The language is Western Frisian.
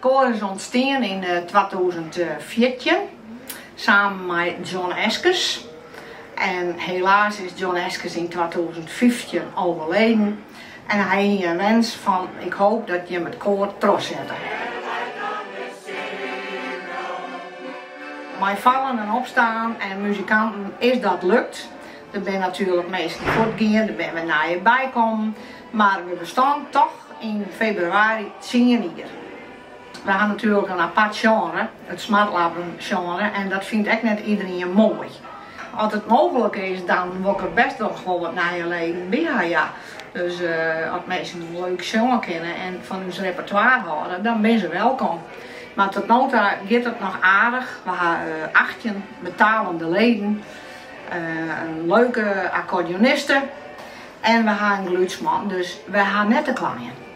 Koar is ûntstien yn 2014 samen mei John Eskes. En helaas is John Eskes yn 2015 overleden. En hy hie in wens fan ik hoop dat jim it koar trochsette. Mei fallen en opstaan en muzikanten is dat lukt. Der binne natuerlik minsken fuortgien, der binne wer nije bykommen, mar we bestean toch yn febrewaris tsien jier. We ha natuerlik in apart sjenre, it smartlappen sjenre, en dat fynt ek net iderien moai. As it mooglik is, dan wol ik der best noch wol wat nije leden by ha, ja. Dus as minsken leuk sjonge kinne en fan ús repertoire hâlde, dan binne se welkom. Mar tot no ta giet it noch aardich. We ha 18 betalende leden, in leuke akkordeoniste en we ha in gelúdsman, dus we ha net te kleien.